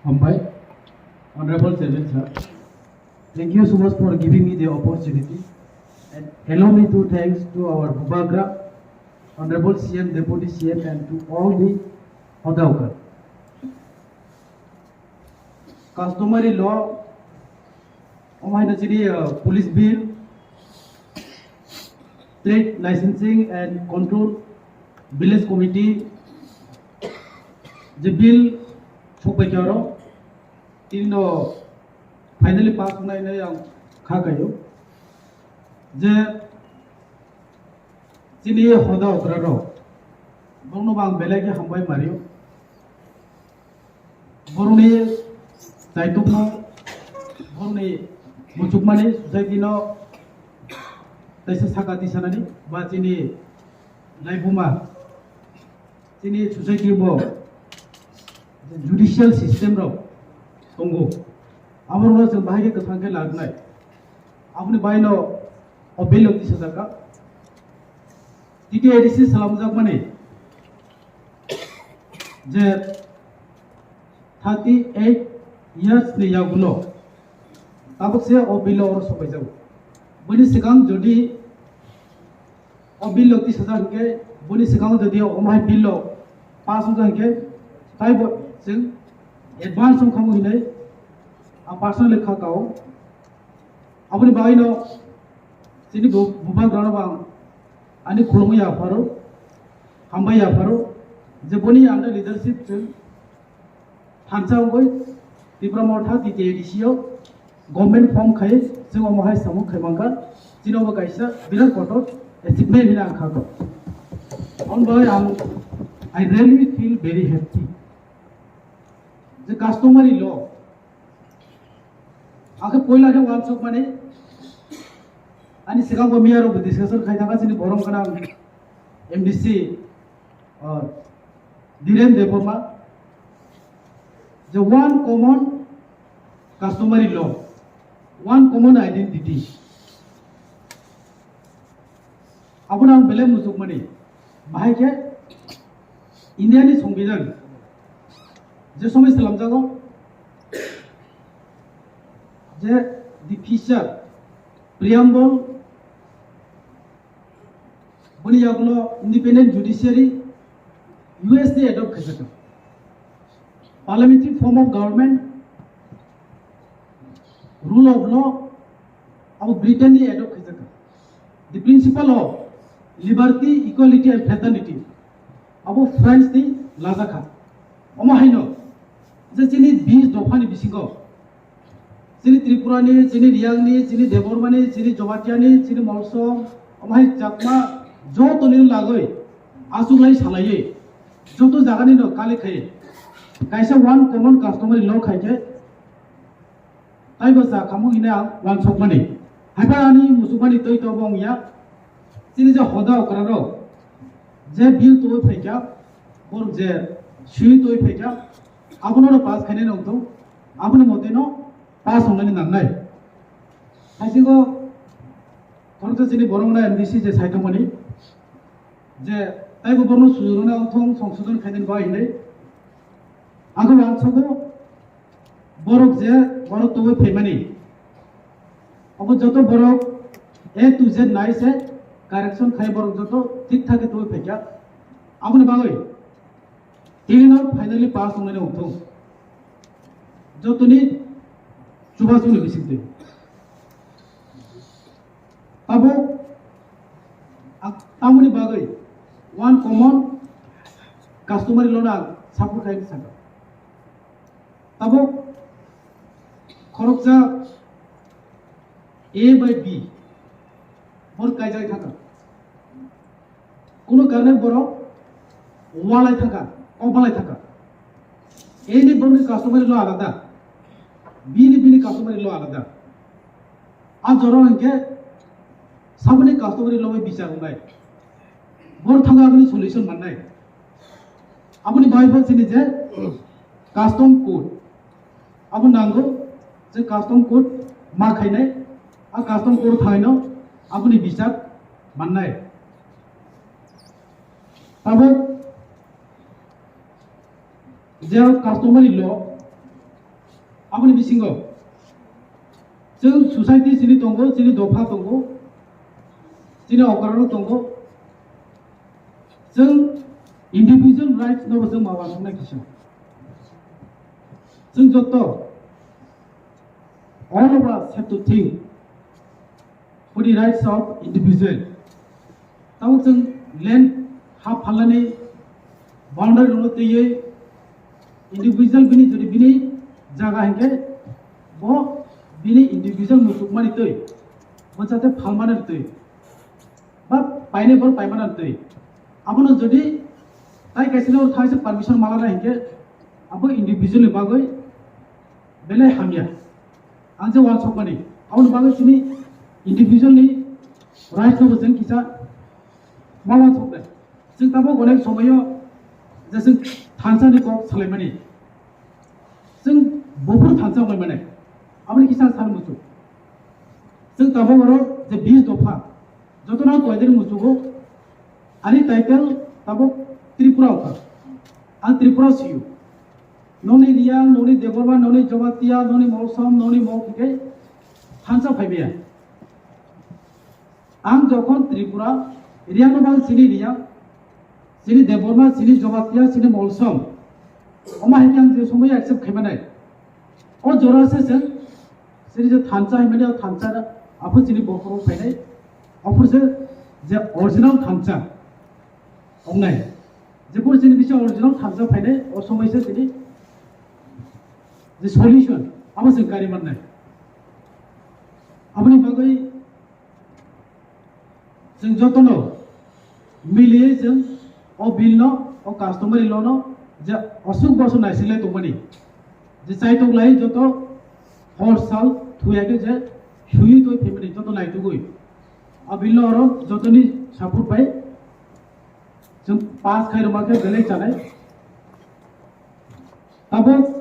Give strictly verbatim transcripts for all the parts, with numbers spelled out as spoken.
Hambai, Honorable Chairman sir, thank you so much for giving me the opportunity, and allow me to thanks to our Bubagra, Honorable C M, Deputy C M, and to all the Hodaokar. Customary law, omo haino chini, uh, police bill, trade licensing and control, village committee, je bill sokpai khe oro, tini no finally pass wngnai hinwi ang kha khaio. Je chini hoda okra rok, borokno bo ang belai khe hambai mario. Borokni chaitukno, borokni muchukmani society no teisa saka tisanani ba chini laibuma, chini society bo judicial system rok tongo, aborokno chwng bahai khe kwthang khe lagnai. Aboni baino o bill o tisajak kha. T T A D C swnamjakmani je thirty eight years ni yagulo tabuk se o bill o oro sokaijago. Bini swkang jodi o bill o tisajak hwnkhe, bini swkang jodi omo hai bill o pass wngjak hwnkhe, taibo chwng advance wngkhamu hinwi ang personally kha kao. Aboni bagwino chini bu-, bubagrano bo ang ani khulumwi yapharo, hambai yapharo, je boni under leadership chwng thansa wngwi Tipra Motha T T A D C o government form khai chwng omo hai samung khai mankha, chini omo kaisa birat kotor achievement hinwi ang kha kho. Aboni bagwi ang, I really feel very happy je customary law Akhe poila khe uansukmani, ani swkang bo miya rok bo discussion khai thangkha chini borom gwnang M D C, uh, Dhiren Debbarma, je one common customary law, one common identity. Abono ang belai muchukmani. Bahai khe India ni Songbidan je somoi slamjago, je the feature preamble, boni yagulo independent judiciary U S ni adopt khaijak. Parliamentary form of government, rule of law, abo Britain ni adopt khaijak. The principle of liberty, equality and fraternity, abo France ni lajakha. Omo haino je chini bis dopha ni bisingo chini Tripura ni, chini Riyang ni, chini Debbarma ni, chini Jamatia ni, chini Molsom, omo hai Chakma, joto ni lagoi achuklai salaiwi joto jaga ni no kali khai kaisa one common customary law khai khe taibo cha khamu hinwi ang uansukmani. Haiphano ani muchukmani twi to bo wngya. Chini je hoda okra rok je bill twi phaikha, borok je swi twi phaikha, abono ro pass khainai nongthung, aboni mote no pass wngnani nangnai. Haisingo khoroksa chini borok na M D C je saitongmani je taibo borokno sujuruna wngthung, songsodon khainani bai hinwi. Ang uansugo borok je borok tubui phaimani, obo joto borok A to Z nai se correction khai borok joto thik thak khe tubui phaikha. Aboni bagwi tini no finally pass wngnani wngthung jotoni chubasongni bisingtwi. Tabuk ang tamoni bagwi one common customary law no ang support khai sakha. Tabuk khoroksa A by B bor kaijak thangkha. Kuno karne borok walai thangkha, kok balai thangkha. Eni borokni customary law alada, bini bini customary law alada. A jora hwnkhe saboni customary law bai bichar wngnai. Bor thangwi aboni solution mannai. Aboni bai bo chini je custom code abo nango, je custom code ma khainai, a custom code thaino aboni bichar mannai. Tabuk je customary law, Aboni bisingo chwng society chini tongo, chini dopha tongo, chini okra rok tongo. Chwng individual rights no bo chwng ma uansuknai kisa. Chwng joto, all of us have to think for the rights of individual. Tabuk chwng land ha phalnani boundary rokno twiwi individual bini jodi bini jaga hinkhe bo bini individual muchukmani twi, bo jate phalmani twi, ba paine bor paimani twi. Abono jodi tai kaisa no thaise permission malana hinkhe abo individual ni bagwi belai hamya. Ang je uansukmani, aboni bagwi chini individual ni rights no bo chwng kisa ma uansuknai. Chwng tabuk onek somoyo je chwng thansa ni kok salaimani. Chwng buphuru thansa wnglaimani. Aboni kisa sal muchuk. Chwng tabuk oro je bis dopha, jotono koidir muchugo, ani title tabuk Tripura wngkha. Ang Tripura siyo. Noni Riyang, noni Debbarma, noni Jamatia, noni Molsom, noni Mok hingke thansa phaimaya. Ang jokhon Tripura, Riyang no bang sini Riyang, sini Debbarma, sini Jamatia, sini Molsom. Oma hingke ang je somoi accept khaimanai. O jora se chwng, sini je thansa himani o thansa, aphu sini bokhoro phainai, aphu se je original thansa. Ongnai. Jepor chini bising original thansa phainai, o somoi se chini je solution, abo chwng kari mannai. Aboni bagwi chwng jotono miliwi chwng o bill no, o customary law no je aswk bosor naisinglai tongmani, je chaitok lai joto hor sal thuya khe je sui twi phaimani joto naitugwi. O bill no oro jotoni support bai chwng pass khai rwma khe belai chanai. Tabuk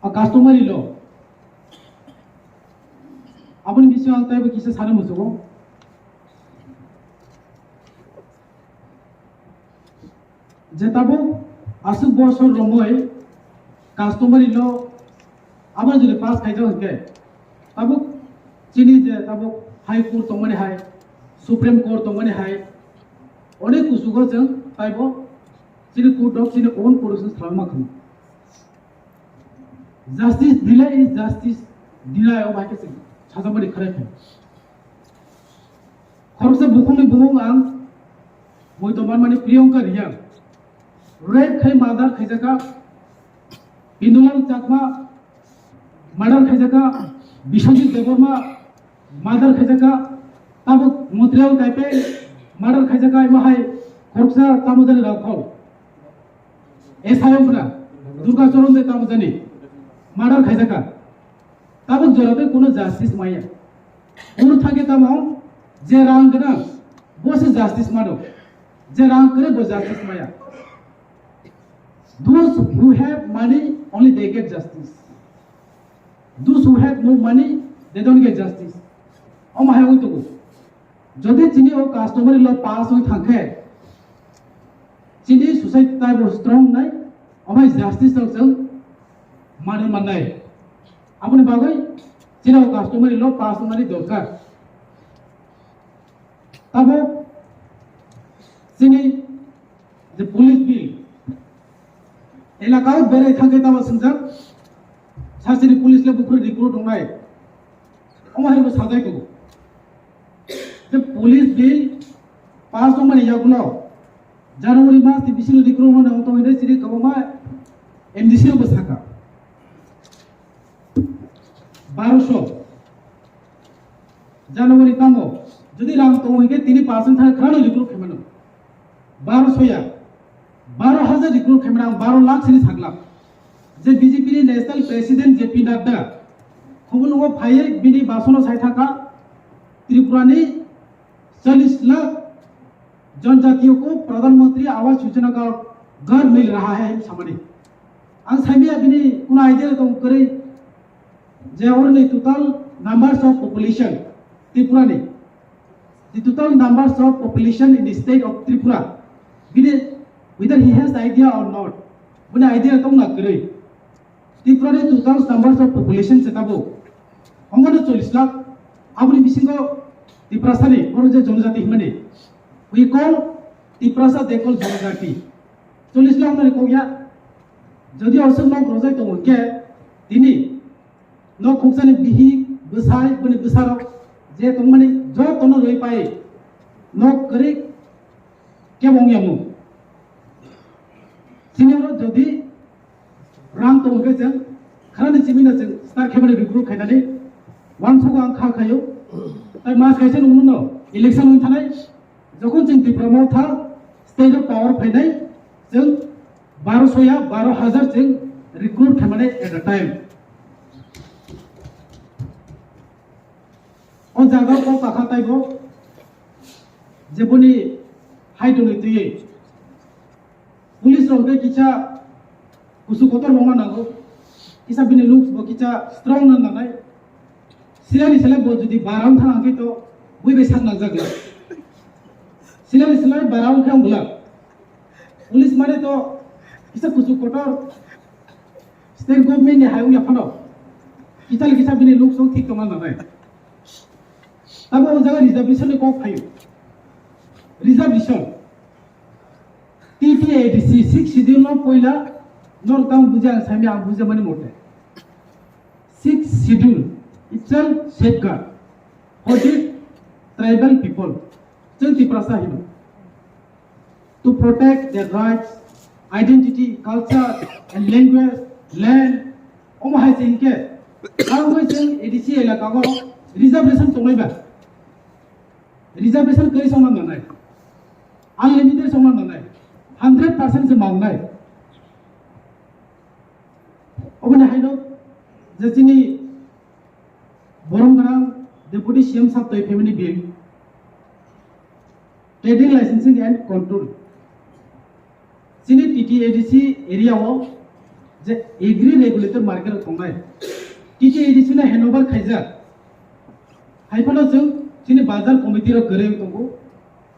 o customary law, aboni bisingo ang teibo kisa sana muchugo. Je tabuk aswk bosor romwi customary law abo jodi pass khaijak hinkhe, tabuk chini je tabuk High Court tongmani hai, Supreme Court tongmani hai, onek kuchugo chwng taibo chini court rok chini own court rok chwng salama khwna. Justice delay is justice deny, o bai khe chwng sajabani khwrai khe. Khoroksa bukhukni bumung ang muitu manmani Priyanka Riyang. Rape khai murder khaijaka Bindulal Chakma, murder khaijaka Biswajit Debbarma, murder khaijaka tabuk Motilal Kaipe, murder khaijaka imo hai khoroksa tamo jani rakhol. Esai wngkha Durga Charan de tamo jani murder khaijaka. Tabuk jora tei kuno justice maya. Oro thangkhe tamo je rang gwnang bo se justice mano. Je rang kwrwi bo justice maya. Those who have money, only they get justice. Those who have no money, they don't get justice. Omo hai wng tongo. Jodi chini o customary law pass wng thangkhe, chini society taibo strong nai, omo hai justice rok chwng mano mannai. Aboni bagwi chini o customary law pass wngnani dorkar. Tabuk chini je police bill, elaka o berai thangkhe tamo swngjak, sasini police le buphuru recruit wngnai, omo hai bo sajai tongo. Je police bill pass wngmani yagulo January mas ni bisingo recruit wngmani wngtong hwnwi chini kwbangma M D C rok bo saka. Baroso. January tamo, jodi rang tongo hinkhe tini percent thang khwrano recruit khaimano. Baroso ya, baro hajar recruit khaimano, ang baro lakh sini saglak. Je B J P ni National President J P Nadda, khobor nungo phaiwi bini basono sai thangkha, Tripura ni challis lakh जनजातियों को प्रधानमंत्री आवास योजना का घर मिल रहा है samani. Ang saimaya bini kuno idea tong kwrwi je oroni total numbers of population Tripura ni, the total numbers of population in the state of Tripura, bini, whether he has idea or not. Bini idea tongna kwrwi. Tripura ni total numbers of population se tabuk. Ongmano chollish lakh. Aboni bisingo Tiprasa ni oro je jonojati himani. We call Tiprasa, they call jonojati. Chollish lakh nani kok ya. Jodi osok nok rojai tongo ke tini nok khuksa ni bihi bwsai bini bwsarok je tongmani jotono roi pai nok kwrwi kebo wng ya mung. Chini oro jodi rang tong hwnkhe chwng kharani chimino chwng star khaimani recruit khainani uansukgo ang kha khaio. Tai mas kaisa nungno election wng thanai jokhon chwng Tipra Motha state of power phainai chwng baro soya baro hajar chwng recruit khaimani at a time. O jaga o pakha taibo jeboni hai tongwi twiwi police rok khe kisa kusu kotor wngma nango, kisa bini looks bo kisa strong wngna nangnai. Silani selai bo jodi barang thang hwnkhe to bui bai sak nangjak ya. Silani selai barang khe ang bwlak. Police mane to kisa kusu kotor state government ni hayung ya phano. Kisa kisa bini looks rok thik tongna nangnai. Tamo o jaga reservation ni kok phaio. Reservation. T T A D C sixth schedule no poila norok tamo buji ang sami ang buji mani mote. Sixth schedule itself safeguard for the tribal people. Chwng Tiprasa hino. To protect their rights, identity, culture and language, land. Omo hai se hinkhe, ang bai chwng A D C elaka o reservation tongnai ba. Reservation kwrwi songna nangnai. Unlimited songna nangnai. Hundred percent se mangnai. Oboni haino je chini borom gwnang Deputy C M sab twi phaimani bill, trading licensing and control. Chini T T A D C area o je agri regulator market rok tongnai, T T A D C no handover khaijak. Hai phano chwng chini bazar committee rok kwrwi tongo,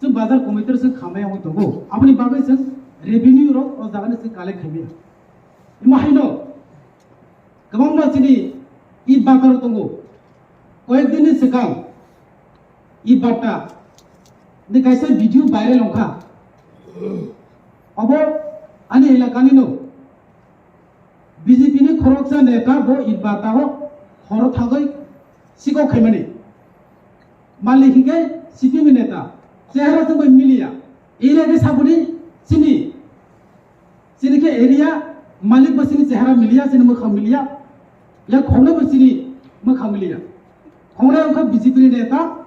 chwng bazar committee rok chwng khamai wngwi tongo. Aboni bagwi chwng revenue rok o jaga ni chwng collect khaimaya. Imo haino kwbangma chini id bata rok tongo. Koyek din ni swkang id bata ni kaisa video viral wngkha. Obo ani elaka ni no B J P ni khoroksa neta bo id bata o horo thagwi sikok khaimani. Malik hinkhe C P M ni neta, chehara chwngbai miliya. Area khe saboni chini, chini khe area malik bo chini chehara miliya, chini mwkhang miliya. Ya khongnai bo chini mwkhang miliya. Khongnai wngkha B J P ni neta,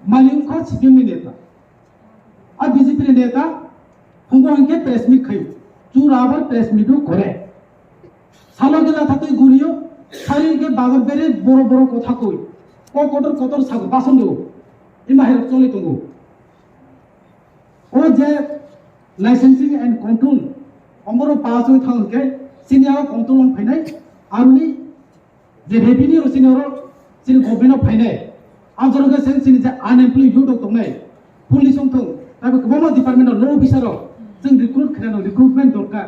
malik wngkha C P M ni neta. A B J P ni neta phungo hinkhe press meet khaio. Chura abar press meet o kore. Salo gela thatwi gurio, sari hinkhe bazar bere boro boro kotha koi. Kok kotor kotor sago bason do. Ima herok choli tongo. O je licensing and control, omboro pass wngwi thang hinkhe, chini aro control wng phainai, aroni je revenue rok chini oro chini government o phainai, a jora khe chwng chini je unemployed youth rok tongnai, police wng thung, taibo kwbangma department o law officer rok chwng recruit khainani recruitment dorkar,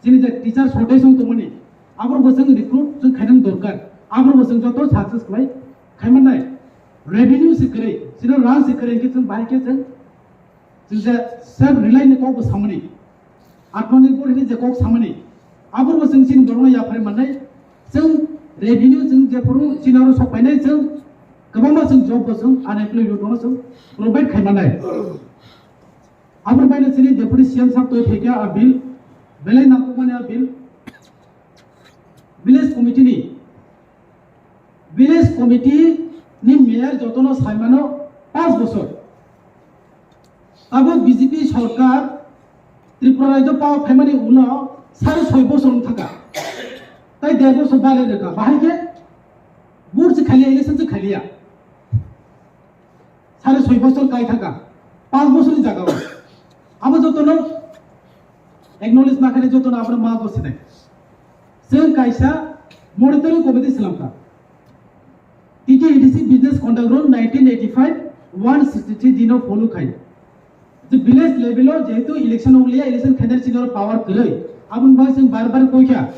chini je teacher shortage wng tongmani, aborok bo chwng recruit chwng khainani dorkar, aborok bo chwng joto success khlai khaimannai, revenue se kwrwi, chini rang se kwrwi, hinkhe chwng bahai khe chwng Chwng je self rely ni kok bo samani, Atmanirbhar hwnwi je kok samani, aborok bo chwng chini borokno yapharwi mannai. Chwng revenue chwng jephuru chini oro sok painai, chwng kwbangma chwng job bo chwng unemployed youth no chwng provide khai mannai. Aboni baino chini Deputy C M sab twi phaikha a bill, belai nangkukmani a bill. Village committee ni Village committee ni mayor jotono saimano panch bochor. Abo B J P sorkar Tripura rajyo power phaimani ulo sare soi bochor wng thaka. Tai der bochor bale rwkha. Bahai khe vote se khaliya, election se khaliya. Sare soi bochor kai thaka, panch bochorni jagao. Abo jotono acknowledge ma khainai, jotono abono ma bo sinai. Chwng kaisa monitoring committee slamkha. T T A D C Business Conduct Rule nineteen eighty-five one sixty-three D no follow khai. Je village level o jehetu election wngliya, election khainai chini oro power kwrwi. Aboni bagwi chwng bar bar koi kha,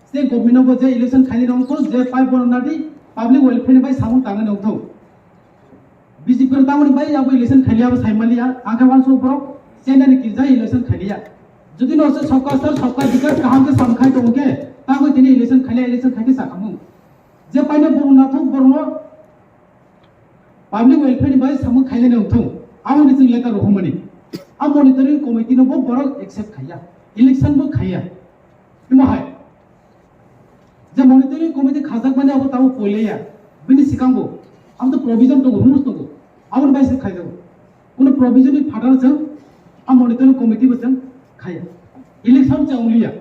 state government no bo je election khainai nong thung, je pai bono nadi, public welfare ni bai samung tangnai nong thung. B J P rok tamoni bai abo election khailiya, abo sai maliya, ang khe uansuk borok Chennai ni kirijak election khailiya. Jodi no se sabka sath sabka vikas kaham khe sam khai tong khe, tamo tini election khailiya, election khai khe sa khamung. Je paino borok nathok borok no public welfare ni bai samung khainai nong thung, abo ni chwng letter rohormani. A monitoring committee no bo borok accept khaiya, election bo khaiya. Imo hai je monitoring committee khajak mani abo tamo poileya, bini sikango abo to provision tongo, rules tongo, abo ni bai se khaijago. Kuno provision ni phataro chwng a monitoring committee bo chwng khaiya. Election chwng liya.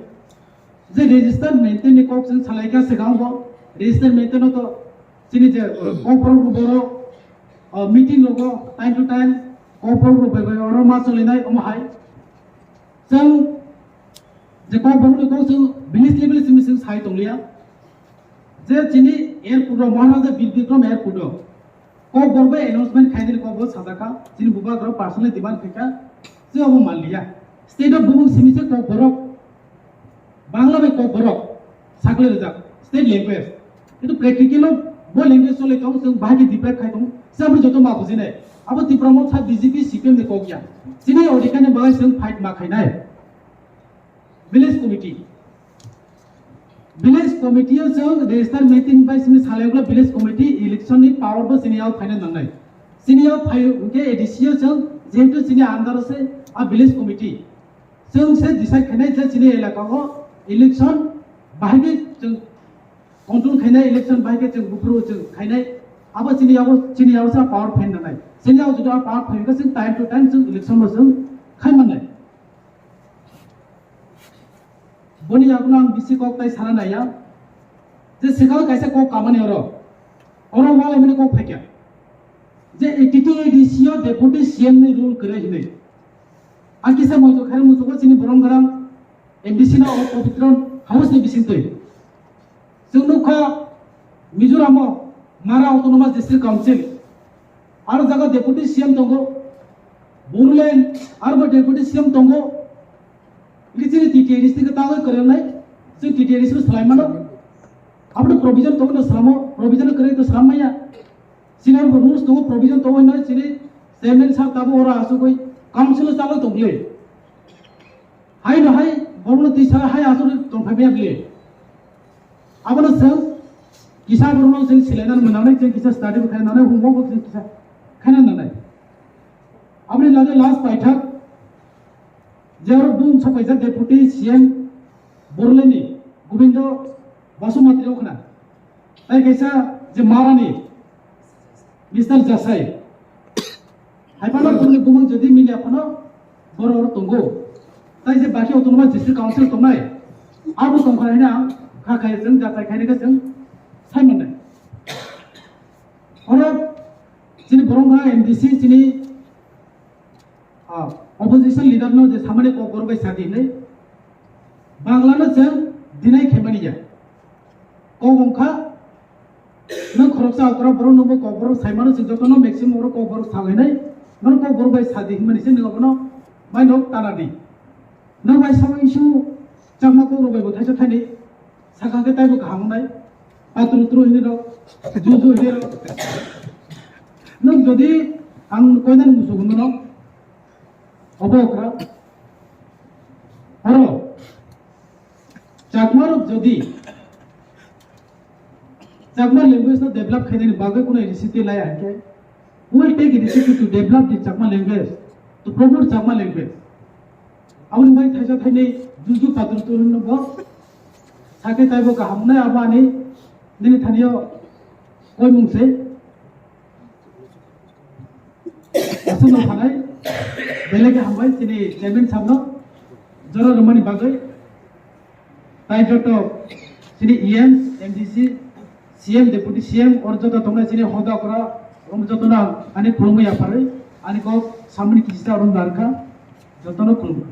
Je register maintain ni kok chwng salai kha, sikango register maintain no to chini je kokborok rok boro, uh, meeting rogo time to time kokborok rok bai bai oro ma cholinai omo hai. Chwng je kokborok ni kok chwng village level simi chwng sai tongliya. Je chini airport o Maharaja Bir Bikram airport o kokborok bai announcement khainani kokborok sajak kha, chini bubagrok personally demand khaikha, je obo manliya. State o bumung simi se kokborok Bangla bai kokborok sakle rijak, state language. Kintu practical o bo language chole tong, chwng bahai khe develop khai tong, chwng joto ma bujinai. Abo Tipra Motha B J P C P M ni kok ya. Chini odhikar ni bagwi chwng fight ma khainai. Village committee. Village committee o chwng register meeting bai simi salai ugla village committee election ni power bo chini yao phaina nangnai. Chini yao phai hwnkhe A D C o chwng jehetu chini under o se a village committee. Chwng se decide khainai je chini elaka o election bahai khe chwng control khainai, election bahai khe chwng buphuru chwng khainai. Abo chini yao, chini yao sa power phaina nangnai. Chini yao jodi a power phai khe chwng time to time chwng election bo chwng khai mannai. Boni yaguno ang bisi kok tai sana naiya. Je swkang kaisa kok kamani oro. Oro walaimani kok phaikya. Je A T T A D C o deputy C M ni role kwrwi hinwi. Ang kisa moito khairok muchungo chini borong gorang M D C no o Pabitra House ni bisingtwi. Chwng nukha Mizoram o Mara Autonomous District Council. Aro jaga deputy C M tongo. Bodoland, aro bo deputy C M tongo. Hingke chini T T A D C hingke tangwi kwrwngnai, chwng T T A D C no swlai mano. Abo to provision tongo no swlamo, provision kwrwi to swlam maya. Chini abo rules tongo, provision tongo hinwi chini chairman sir tabuk oro asugwi council o chalo tongli. Hai no hai, borokno tisa hai asugwi tongphai maya bile. Abono chwng kisa borokno chwng silaina mwnangnai, chwng kisa study bo khaina nangnai, homework bo chwng kisa khaina nangnai. Aboni lage last paithak, je oro bung sokaijak Deputy C M Borleni Gobindo Basumatri rok khna. Tai kaisa je Marani Mister Jasai. Hai phano bumung bumung jodi mili aphano boro oro tongo. Tai je baki Autonomous District Council tongnai, abo tongkha hina kha khai chwng jatai khaini khe chwng sai mannai. Oro chini borok ha M D C chini, ah, opposition leader no je samani kokborok bai sadi hinwi, Bangla no chwng deny khaimani ya. Kok wngkha, nwng khoroksa okra borok nungbo kokborok saimano chwng jotono maximum oro kokborok salainai, nono kokborok bai sadi hinmani se nwng abono mai nok tana di. Nwng bai samung isu chakma kok rok bai bo thaisa thani sakha khe taibo kaham wngnai. Patru tru hini rok, ju ju hini rok. Nwng jodi ang koinani musugo nwng obo okra. Oro Chakma rok jodi Chakma language no develop khainani bagwi kuno initiative laya hinkhe, we will take initiative to develop the Chakma language, to promote Chakma language. Aboni bai thaisa thainwi juju patur turun no bo sakhe taibo kaham wngnai abo ani nini thani o koimung se. Aswkno phanai, belai khe hambai chini chairman sabno jora rwmani bagwi. Tai joto chini E M, M D C, C M, Deputy C M, or joto tongnai chini hoda okra, rom jotono ang ani khulumwi yapharwi, ani kok samani kisisa rom larkha, jotono khulumkha.